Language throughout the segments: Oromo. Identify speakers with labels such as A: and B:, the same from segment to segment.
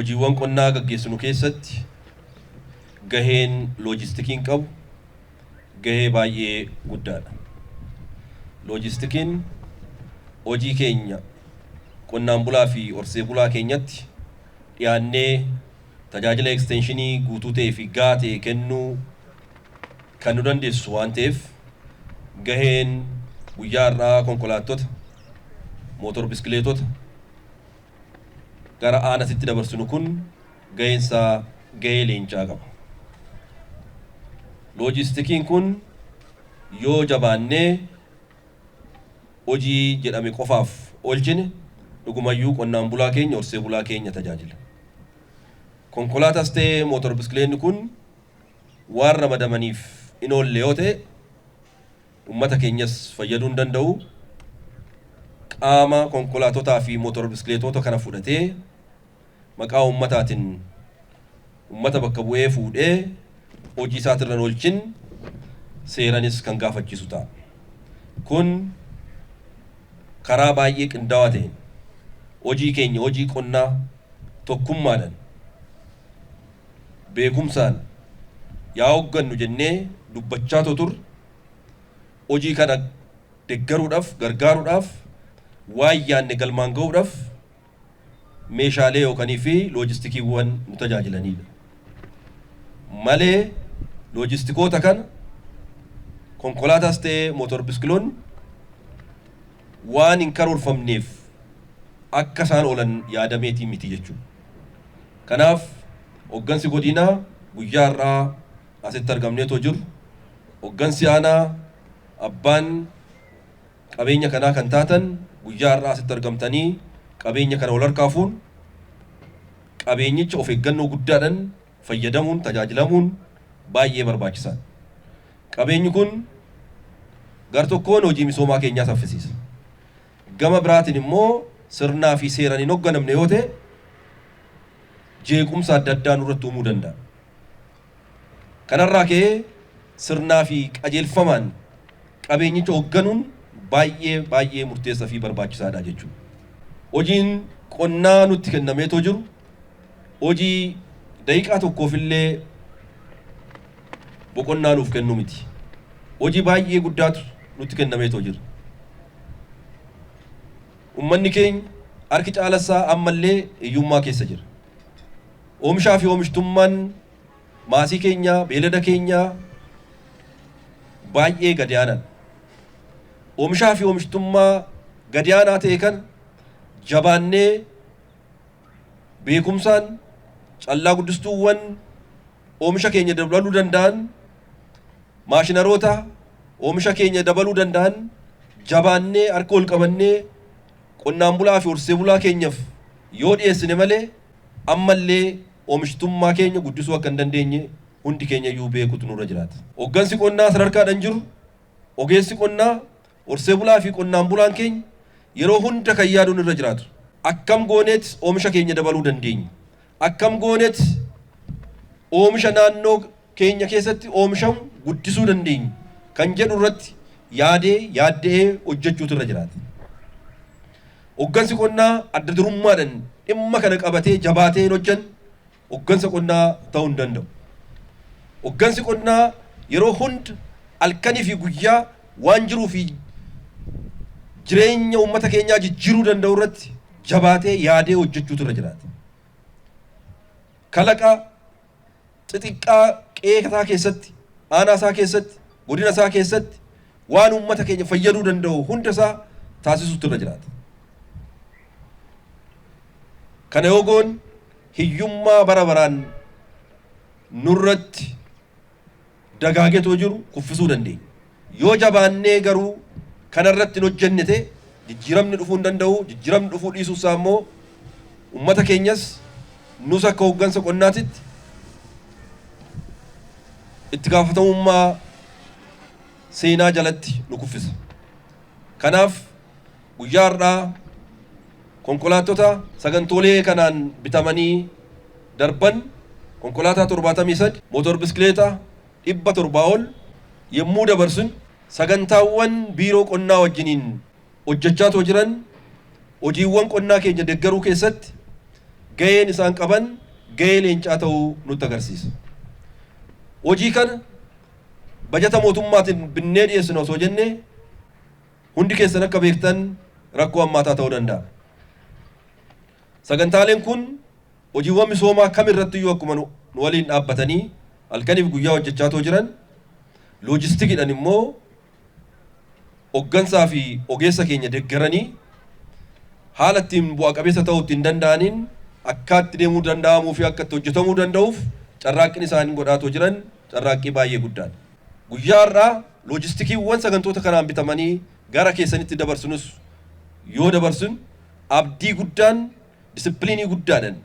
A: Hojiiwwan qonnaa gaggeessinu keessatti gaheen loojistikiin qabu gahee baay'ee guddaadha. Loojistikiin hojii keenya qonnaan bulaa fi horsee bulaa keenyatti dhiyaannee tajaajila eksteenshinii guutuu ta'ee fi gahaa ta'e kennuu kan nu dandeessu waan ta'eef, gaheen guyyaa har'aa konkolaattota, mootor biskileetota gara aanatitti dabarsinu kun gaheensaa gahee leencaa qaba. Loojistikiin kun yoo jabaannee hojii jedhame qofaaf oolchine, dhugumayyuu qonnaan bulaa keenya, horsee bulaa keenya tajaajila. Konkolaataas ta'ee mootor biskileetni kun waan ramadamaniif hin oolle yoo ta'e, uummata keenyas fayyaduu hin danda'u. Qaama konkolaatotaa fi mootor biskileetota kana fudhatee maqaa uummataatiin uummata bakka bu'ee fuudhee hojii isaatirra oolchin seeranis kan gaafachiisu ta'a. Kun karaa baay'ee qindaawaa ta'een hojii keenya, hojii qonnaa, tokkummaadhaan beekumsaan yaa hooggannu jennee dubbachaa turre, hojii kana deeggaruudhaaf, gargaaruudhaaf, waan yaadne galmaan ga'uudhaaf meeshaalee yookanii fi loojistikiiwwan nu tajaajilanidha. Malee loojistikoota kana, konkolaataas ta'ee mootor biskiloonni, waan hin karoorfamneef akka isaan oolan yaadameetii miti jechuudha. Kanaaf hoggansi godinaa guyyaa har'aa asitti argamneetoo jiru, hoggansi aanaa, abbaan qabeenya kanaa kan taatan guyyaa har'aa asitti argamtanii qabeenya kana wal harkaa fuun, qabeenyicha of eeggannoo guddaadhaan fayyadamuun, tajaajilamuun baay'ee barbaachisaadha. Qabeenyi kun gar tokkoon hojii misoomaa keenyaa saffisiisa. Gama biraatiin immoo sirnaa fi seeraan hin hoogganamne yoo ta'e, jeequmsa adda addaa nurratti uumuu danda'a. Kanarraa ka'ee sirnaa fi qajeelfamaan qabeenyicha hoogganuun baay'ee baay'ee murteessaa fi barbaachisaadha jechuudha. Hojiin qonnaa nutti kennameetoo jiru hojii daqiiqaa tokkoofillee boqonnaa nuuf kennu miti. Hojii baay'ee guddaatu nutti kennameetoo jira. Uummanni keenya harki caalassaa ammallee hiyyummaa keessa jira. Oomishaa fi oomishtummaan maasii keenyaa, beelada keenyaa baay'ee gadi aanaadha. Oomishaa fi oomishtummaa gadi aanaa ta'e kana jabaannee beekumsaan callaa guddistuuwwan oomisha keenya dabaluu danda'an, maashinaroota oomisha keenya dabaluu danda'an jabaannee harka ol qabannee qonnaan bulaa fi horsee bulaa keenyaaf yoo dhiyeessine malee, ammallee oomishtummaa keenya guddisuu akka hin dandeenye hundi keenya iyyuu beekutu nurra jiraata. Hoggansi qonnaa sadarkaadhaan jiru, ogeessi qonnaa, horsee bulaa fi qonnaan bulaan keenya yeroo hunda kan yaaduun irra jiraatu. Akkam gooneet oomisha keenya dabaluu dandeenya? Akkam gooneet oomisha naannoo keenya keessatti oomishamu guddisuu dandeenya? Kan jedhu irratti yaadee yaadda'ee hojjechuutu irra jiraata. Hoggansi qonnaa adda durummaadhaan dhimma kana qabatee jabaatee hin hojjanne hoggansa qonnaa ta'uu hin danda'u. Hoggansi qonnaa yeroo hunda halkanii fi guyyaa waan jiruu fi jireenya uummata keenyaa jijjiiruu danda'u irratti jabaatee yaadee hojjechuutu irra jiraata. Kalaqa xixiqqaa qe'ee isaa keessatti, aanaa isaa keessatti, godina isaa keessatti waan uummata keenya fayyaduu danda'u hunda isaa taasisuutu irra jiraata. Kana yoo goon, hiyyummaa bara baraan nurratti dagaagetoo jiru kuffisuu dandeenya. Yoo jabaannee garuu kanarratti hin hojjenne ta'e, jijjiiramni dhufuu hin danda'u. Jijjiiramni dhufuu dhiisuu isaa immoo uummata keenyas nus akka hoggansa qonnaatitti itti gaafatamummaa seenaa jalatti nu kuffisa. Kanaaf guyyaa har'aa konkolaattota sagantoolee kanaan bitamanii darban, konkolaataa 73, mootor biskileeta 700 ol yommuu dabarsun, sagantaawwan biiroo qonnaa wajjiniin hojjechaa jiran hojiiwwan qonnaa keenya deeggaruu keessatti gaheen isaan qaban gahee leencaa ta'uu nutti agarsiisa. Hojii kana bajata mootummaatiin binnee dhiyeessina osoo jennee, hundi keessan akka beektan rakkoo hammaataa ta'uu danda'a. Sagantaaleen kun hojiiwwan misoomaa kam irratti iyyuu akkuma nu waliin dhaabbatanii halkaniif guyyaa hojjechaa too jiran, loojistikiidhaan immoo hoggansaa fi ogeessa keenya deeggaranii haala ittiin bu'a qabeessa ta'uu ittiin danda'aniin akka itti deemuu danda'amuu fi akka itti hojjetamuu danda'uuf carraaqqiin isaan godhaatoo jiran carraaqqii baay'ee guddaadha. Guyyaa har'aa loojistikiiwwan sagantoota kanaan bitamanii gara keessanitti dabarsinus yoo dabarsin, abdii guddaan, disipiliinii guddaadhaan,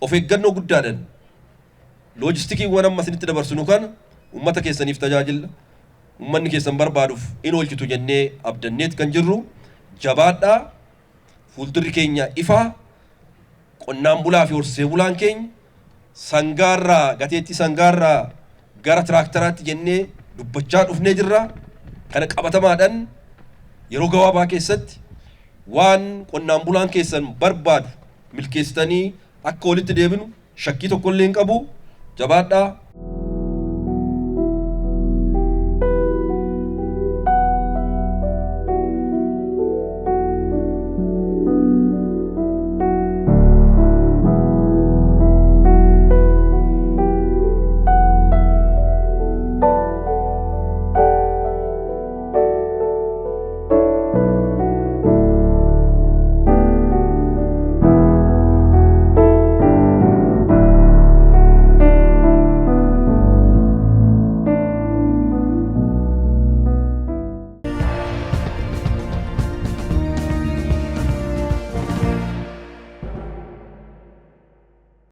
A: of eeggannoo guddaadhaan loojistikiiwwan amma isinitti dabarsinu kana uummata keessaniif tajaajila uummanni keessan barbaaduuf in oolchitu jennee abdanneet kan jirru. Jabaadhaa, fuuldurri keenya ifaa. Qonnaan bulaa fi horsee bulaan keenya sangaarraa, gateettii sangaarraa gara tiraaktaraatti jennee dubbachaa dhufnee jirra. Kana qabatamaadhaan yeroo gabaabaa keessatti waan qonnaan bulaan keessan barbaadu milkeessitanii akka walitti deebinu shakkii tokkollee hin qabu. Jabaadhaa.